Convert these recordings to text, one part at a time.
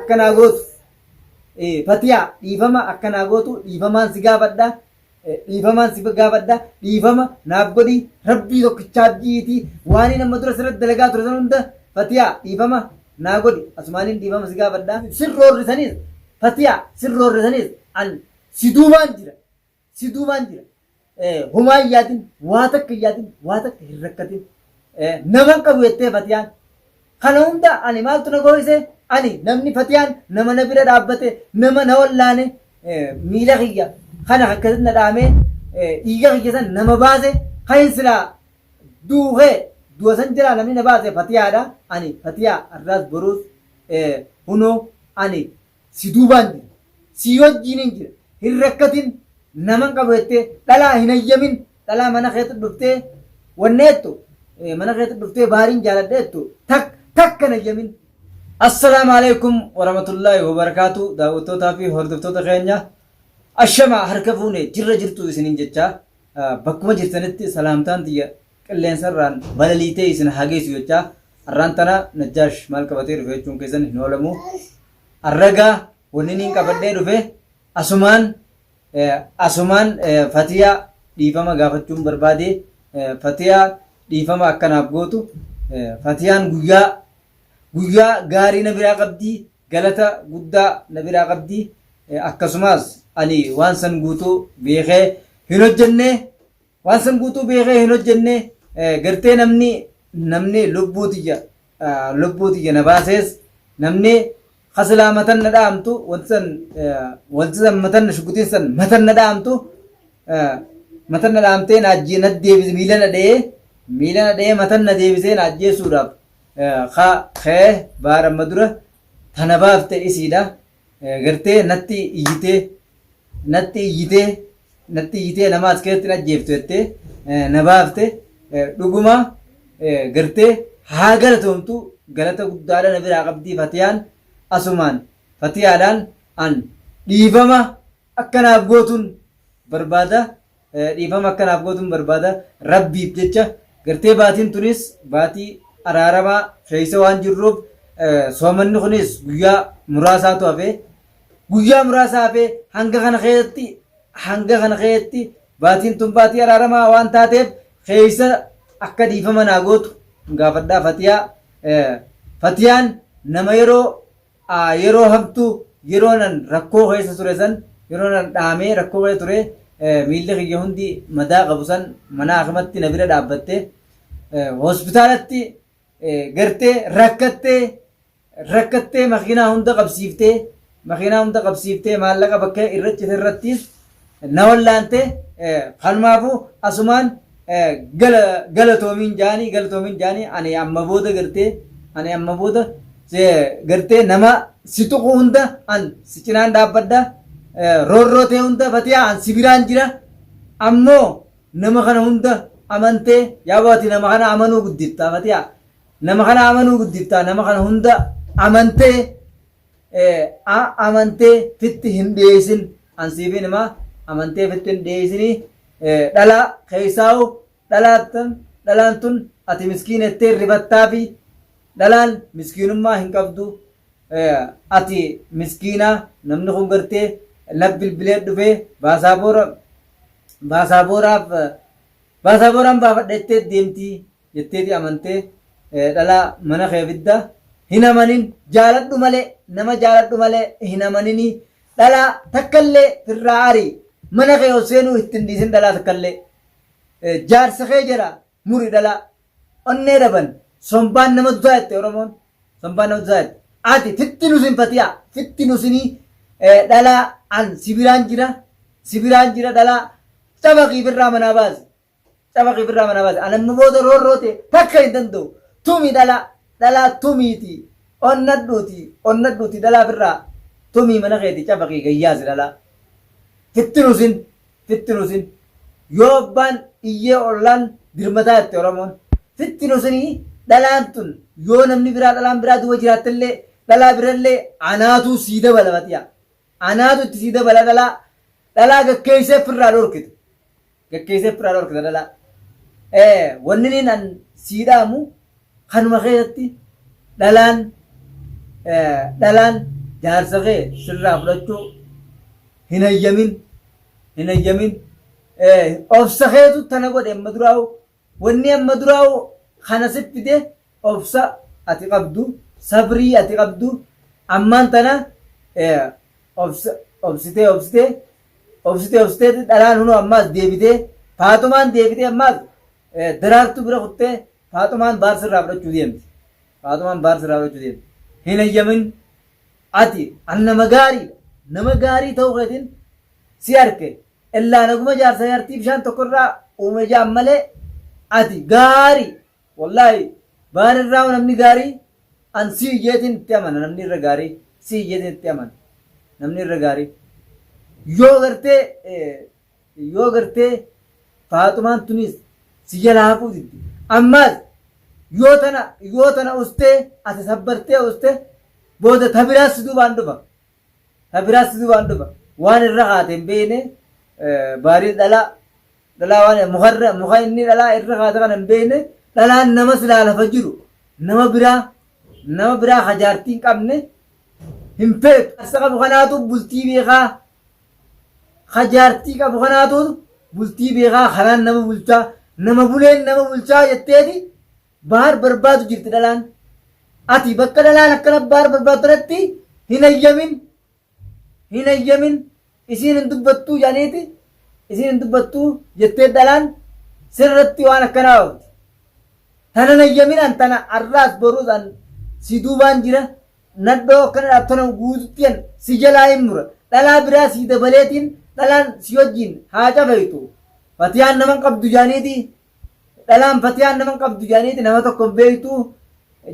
akka naa gootu. Fatiyaa dhiifama akka naa gootu dhiifamaan si gaafadha. Dhiifamaan si gaafadha. Dhiifama naaf godhi rabbii tokkichaaf ji'iitii waan inni amma dura sirratti dalagaa ture san hunda Fatiyaa dhiifama naa godhi. Asumaaniin dhiifama si gaafadha. Sirroorrisanis Fatiyaa sirroorrisanis an si duubaan jira. Si duubaan jira. Homaa hin yaadin, waa takka hin yaadin, waa takka hin rakkatin. Nama hin qabu jettee Fatiyaan. Kana hunda ani maaltu na gooyise? Ani namni Fatiyaan nama na bira dhaabbate, nama na wallaane, miila kiyya kana akkasitti na dhaamee dhiiga kiyya san nama baase kan hin silaa duukee du'a san jalaa namni na baase Fatiyaadha. Ani Fatiyaa har'aas boruus hunoo ani Si duubaan jira. Sii wajjiinin jira. Hin rakkatin. Nama hin qabu jettee dhalaa hin hayyamin. Dhalaa mana keetti dhuftee wanna jettu mana keetti dhuftee baariin jaaladha jettu tak takka hin hayyamin. Assalaamu alaikum warahmatullaahi wabarakaatu daawwattootaa fi hordoftoota keenya ashama harka fuune jirra jirtu isiniin jechaa bakkuma jirtanitti salaamtaan tiyya qilleensarraan balaliitee isin haa geessu jechaa arraan tana Najjaash maal qabatee dhufe jechuun keessan hin oolamu. Arragaa wanni niin qabadhee dhufe asumaan asumaan Fatiyaa dhiifama gaafachuun barbaade. Fatiyaa dhiifama akka naaf gootu. Fatiyaan guyyaa guyyaa gaarii na biraa qabdi, galata guddaa na biraa qabdi. Akkasumas ani waan san guutuu beekee hin hojjenne. Waan san guutuu beekee hin hojjenne. Gartee namni namni lubbuu tiyya lubbuu tiyya na baasees namni kasilaa matan na dhaamtu wanti san wanti san matan shugutiin san matan na dhaamtu matan na dhaamtee na ajjee na deebise miila na dha'ee miila na dha'ee matan na deebisee na ajjeesuudhaaf ka ka'ee baara amma dura tana baafte isiidha. Gartee natti iyyitee natti iyyitee natti iyyitee nama as keessatti hin ajjeeftu jettee na baafte. Dhuguma gartee haa galatoomtu, galata guddaadha na biraa qabdii Fatiyaan. Asumaan Fatiyaadhaan an dhiifama akka naaf gootuun barbaada. Dhiifama akka naaf gootuun barbaada rabbiif jecha. Gartee baatiin tunis baatii araaramaa keessa waan jirruuf, soomanni kunis guyyaa muraasaatu hafe, guyyaa muraasa hafe. Hanga kana keessatti, hanga kana keessatti baatiin tun baatii araaramaa waan taateef keessa akka dhiifama naa gootu gaafadhaa Fatiyaa. Fatiyaan nama yeroo yeroo hamtuu, yeroo nan rakkoo keessa ture san, yeroo nan dhaamee rakkoo keessa ture, miilli kiyya hundi madaa qabu san mana akimatti na bira dhaabbatte, hospitaalatti gartee rakkattee rakkattee makiinaa hunda qabsiiftee, makiinaa hunda qabsiiftee maallaqa bakka irra cite irrattis na wallaante. Kanumaafuu asumaan galatoomiin jaanii, galatoomiin jaanii. Ani amma booda gartee, ani amma booda gartee nama si tuqu hunda an si cinaan dhaabbadha. Roorroo ta'e hunda Fatiyaa an si biraan jira. Ammoo nama kana hunda amantee yaa baati nama kana amanuu guddiftaa Fatiyaa, nama kana amanuu guddiftaa, nama kana hunda amantee amantee fitti hin dhiyeessin. An siifin himaa, amantee fitti hin dhiyeessinii dhalaa keessaa'u. Dhalaattan dhalaan tun ati miskiina jettee rifattaafi dhalaan miskiinummaa hin qabdu. Ati miskiina namni kun gartee laf bilbilee dhufee baasaaboora baasaaboraaf baasaabooraan baafadha jettee deemtii jetteeti amantee dhalaa mana kee fidda. Hin amanin, jaaladhu malee, nama jaaladhu malee hin amaninii. Dhalaa takkallee firraa ari, mana kee ol seenuu itti hin dhiisin. Dhalaa takkallee jaarsa kee jala muri. Dhalaa onnee dhaban sombaan nama dutaa jette Oromoon, sombaan nama dutaa jette. Ati fitti nusin Fatiyaa, fitti nusinii. Dhalaa an si biraan jira, si biraan jira. Dhalaa cabaqii firraa manaa baasi, cabaqii firraa manaa baasi. Ani amma booda roorroo ta'e takka hin danda'u. Tumi dhalaa, dhalaa tumiiti, onnadhuuti, onnadhuuti, dhalaa firraa tumii, mana keeti cabaqii gayyaasi. Dhalaa fitti nusin, fitti nusin. Yoo abbaan iyyee ollaan dirmataa jette Oromoon. Fitti nusinii dhalaan tun yoo namni biraa dhalaan biraa duuba jiraattellee dhalaa birallee anaatuu sii dabala Fatiyaa. Anaatu itti sii dabala. Dhalaa, dhalaa gakkeessee firraa dhorkita. Gakkeessee firraa dhorkita dhalaa. Wanni niin an sii dhaamu kanuma keessatti dhalaan dhalaan Jaarsa kee sirraa fudhachuu hin hayyamin. Hin hayyamin. Obsa keetu tana godhe amma duraa'u. Wanni amma duraa'u kana si fide obsa ati qabdu, sabrii ati qabdu, ammaan tana obsa obsitee obsitee obsitee obsitee dhalaan hunoo ammaas deebitee Faaxumaan deebitee ammaas Daraartuu bira kuttee Faaxumaan baar sirraa fudhachuu deemti. Faaxumaan baar sirraa fudhachuu deemti. Hin hayyamin. Ati an nama gaariidha. Nama gaarii ta'uu keetiin si arke. Illaa naguma jaarsa jaartii bishaan tokko irraa uume jaan malee ati gaarii. Wallaahi baar irraa namni gaarii an si jeetiin itti amana namni irra gaarii si jeetiin itti amana namni irra gaarii. Yoo gartee Yoo gartee Faaxumaan tunis si jalaa hafuu didde. Ammaas yoo tana yoo tana ustee ati sabbartee uste booda ta biraas si duubaan dhufa. Ta biraas si duubaan dhufa. Waan irra kaate hin beekne baarii dhalaa dhalaa waan mukarra muka inni dhalaa irra kaate kana hin beekne dhalaan nama silaa lafa jiru nama biraa nama biraa ka jaartii hin qabne hin feetu. Jaarsa qabu kanaatu bultii beekaa Ka jaartii qabu kanaatu bultii beekaa kanaan nama bulchaa nama buleen nama bulchaa jetteeti baar barbaadu jirti dhalaan. Ati bakka dhalaan akkana baar barbaadu tanatti hin hayyamin hin hayyamin isiin hin dubbattuu jedhaniiti isiin hin dubbattuu jettee dhalaan sirratti waan akkanaa oofti. Tanan hayyamin an tana arraas boruus an si duubaan jira Nadhoo akkana dhaabtu tana guututti an si jalaa hin mura. Dhalaa biraa sii dabaleetiin dhalaan si wajjiin haa cafaytu. Fatiyaan nama hin qabdu jaaniiti dhalaan fatiyaan nama hin qabdu jaaniiti nama tokko hin beektu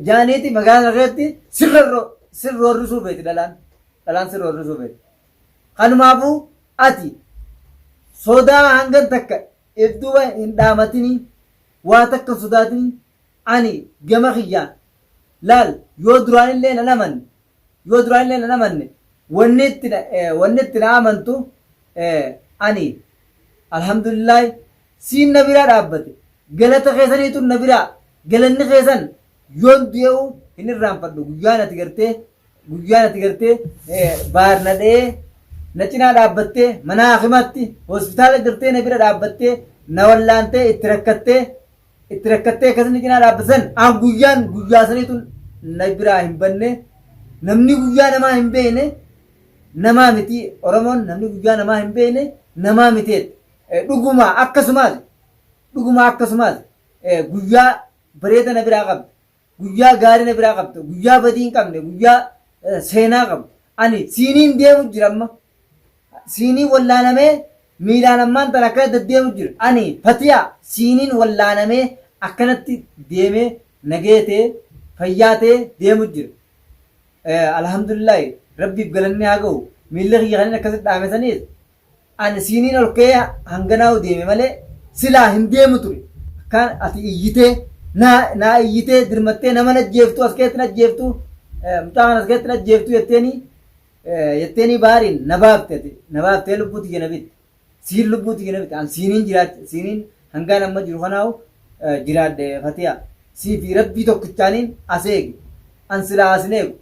jaaniiti magaalaa keessatti sirra sirroorrisuu feeti dhalaan. Dhalaan sirroorrisuu feeti. Kanumaafuu ati sodaa hangan takka if duuba hin dhaamatini waa takka hin sodaatini ani gama kiyyaan Laal yoo duraanillee nan amanne yoo duraanillee nan amanne wanni itti na wanni itti na amantu ani alhamdulillaahi siin na biraa dhaabbate galata keessaniitu na biraa galanni keessan yoon du'e'u hin irraanfadhu guyyaan ati gartee guyyaan ati gartee baar na dha'ee na cinaa dhaabbattee mana hakimaatti hospitaala gartee na bira dhaabbattee na wallaantee itti rakkattee itti rakkattee akkasini cinaa dhaabbatan an guyyaan guyyaa saniitu na biraa hin banne. Namni guyyaa namaa hin beekne namaa miti. Oromoon namni guyyaa namaa hin beekne namaa miti. Dhuguma akkasumaas dhuguma akkasumaas guyyaa bareeda na biraa qabda, guyyaa gaarii na biraa qabda, guyyaa badii hin qabne, guyyaa seenaa qabu. Ani siiniin deemu jira amma. Siinii wallaanamee miilaan ammaan tana akkana deddeemu jira. Ani Fatiyaa siiniin wallaanamee akkanatti deemee nagee ta'ee fayyaa ta'ee deemu jira. Alhamdulillaahi Rabbiif galanni haa ga'u. Miilli kiyya kan inni akkasitti dhaame saniis ani siiniin ol ka'ee hanganaa'u deeme malee silaa hin deemu ture. Akkaan ati iyyitee naa naa iyyitee dirmattee nama najjeeftuu as keessatti najjeeftuu mucaa kana as keessatti najjeeftuu jetteenii jetteenii baariin na baafte ati na baaftee lubbuu tiyya na bitte. Siin lubbuu tiyya na bitte. An siiniin jiraach siiniin hangaan amma jiru kanaa'u jiraadhe Fatiyaa. Sii fi Rabbii tokkichaaniin as eege. An silaa as hin eegu.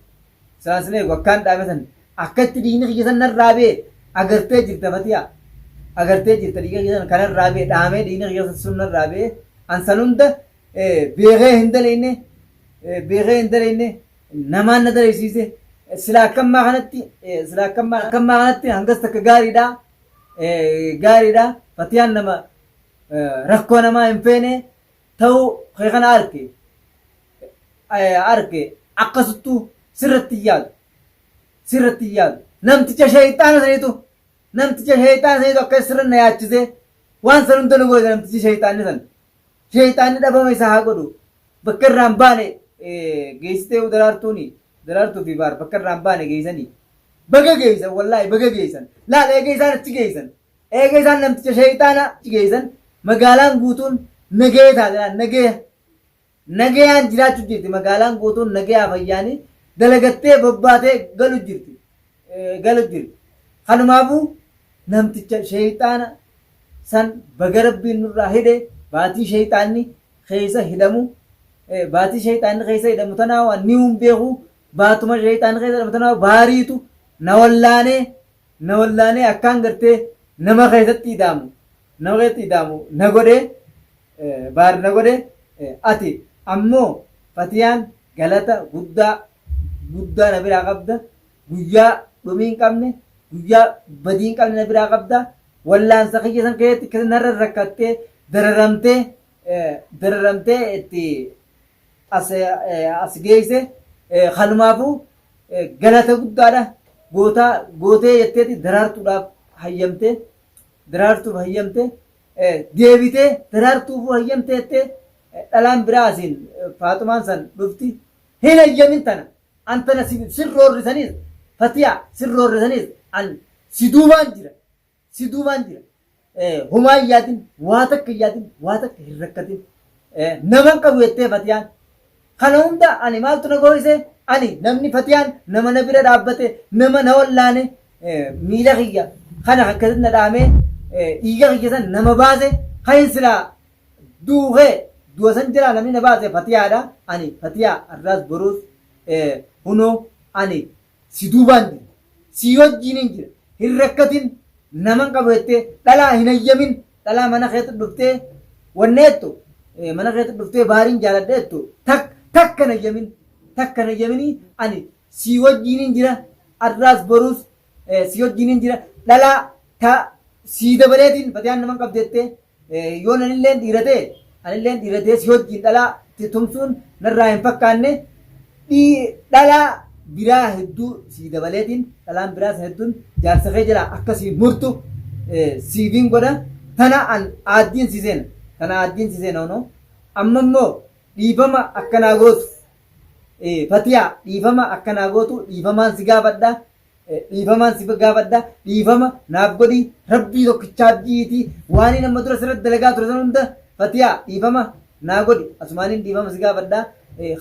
Silaa as hin eegu akkaan dhaame san akka itti dhiigni kiyya san narraa bee agartee jirta Fatiyaa. Agartee jirta dhiiga kiyya san kanarraa bee dhaamee dhiigni kiyya sun narraa bee an san hunda beekee hin dalayne beekee hin dalayne namaan na dalaysiise. Silaa akkammaa kanatti silaa akkammaa akkammaa kanatti hangas takka gaariidha gaariidha. Fatiyaan nama rakkoo namaa hin feene ta'uu kee kana arke arke akkasuttuu sirratti hin yaadu sirratti hin yaadu. Namticha shayxaana saniitu namticha shayxaana saniitu akka sirra na yaachisee waan san hunda nu godhe. Namtichi shayxaanni san shayxaanni dhabama isaa haa godhu. Bakka irraa hin baane geessitee Daraartuuni Daraartuu fi Baar bakka irraa hin baane geessanii. Baga geessan, wallaahi baga geessan. Laal eega isaan achi geessan, eega isaan namticha shayxaana achi geessan magaalaan guutuun nagaya taate. Laal nagaya nagayaan jiraachuu jirti. Magaalaan guutuun nagayaa fayyaanii dalagattee bobbaatee galu jirti galu jirti. Kanumaafuu namticha shayxaana san baga Rabbiin nurraa hidhe. Baatii shayxaanni keessa hidhamu baatii shayxaanni keessa hidhamu tanaa waan ni hin beeku. Baatuma sheeyxaan keessa jedhamu tanaaf baariitu na wallaanee na wallaanee akkaan gartee nama keessatti idaamu nama keessatti idaamu na godhee baar na godhe. Ati ammoo Fatiyaan galata guddaa guddaa na biraa qabda, guyyaa dhumii hin qabne, guyyaa badii hin qabne na biraa qabda. Wallaansa kiyya san keessatti narra rakkattee dararamtee dararamtee itti as geesse, kanumaafuu galata guddaadha gootaa gootee jetteeti daraartuudhaaf hayyamtee, daraartuuf hayyamte, deebitee daraartuufuu hayyamtee jettee dhalaan biraa asiin Faaxumaan san dhufti hin hayyamin. Tana an tana sirroorrisaniis, Fatiyaa, sirroorrisaniis an si duubaan jira, si duubaan jira. Homaa hin yaadin, waa takka hin yaadin, waa takka hin rakkatin. Nama hin qabu jettee Fatiyaan. Kana hunda ani maaltu na gooyise? Ani namni Fatiyaan nama na bira dhaabbate, nama na wallaane, miila kiyya kana akkasitti na dhaamee dhiiga kiyya san nama baase, kan silaa duukee du'a san jalaa namni na baase Fatiyaadha. Ani Fatiyaa har'aas boruus hunoo ani si duubaan jira. Si wajjiniin jira. Hin rakkatin, nama hin qabu jettee dhalaa hin hayyamin. Dhalaa mana keetti dhuftee wanneettu, mana keetti dhuftee baariin jaaladheettu takka hin hayyamin. Takka hin hayyaminii, ani si wajjiniin jira. Har'aas boruus si wajjiniin jira. Dhalaa ta sii dabaleetiin Fatiyaan nama hin qabdu jettee yoon anilleen dhiira ta'e, anilleen dhiira ta'e si wajjin dhalaa tumsuun narraa hin fakkaanne. Dhalaa biraa hedduu sii dabaleetiin dhalaan biraa san hedduun jaarsa kee jalaa akka sii murtu siifiin godha. Tana an aaddiin si seena, tana aaddiin si seena. Honoo amma immoo dhiifama akkanaa gootu, Fatiyaa, dhiifama akkanaa gootu, dhiifamaan si gaafadha, dhiifamaan si gaafadha, dhiifama naaf godhi, rabbii tokkichaaf ji'iitii waan amma dura sirratti dalagaa ture san hunda Fatiyaa dhiifama naa godhi, asumaaniin dhiifama si gaafadha.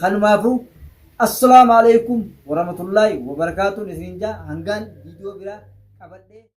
Kanumaafuu assalaamu alaikum warahmatullaahi wabarakaatuun isiniin jaa, hangaan viidiyoo biraa qabadhee.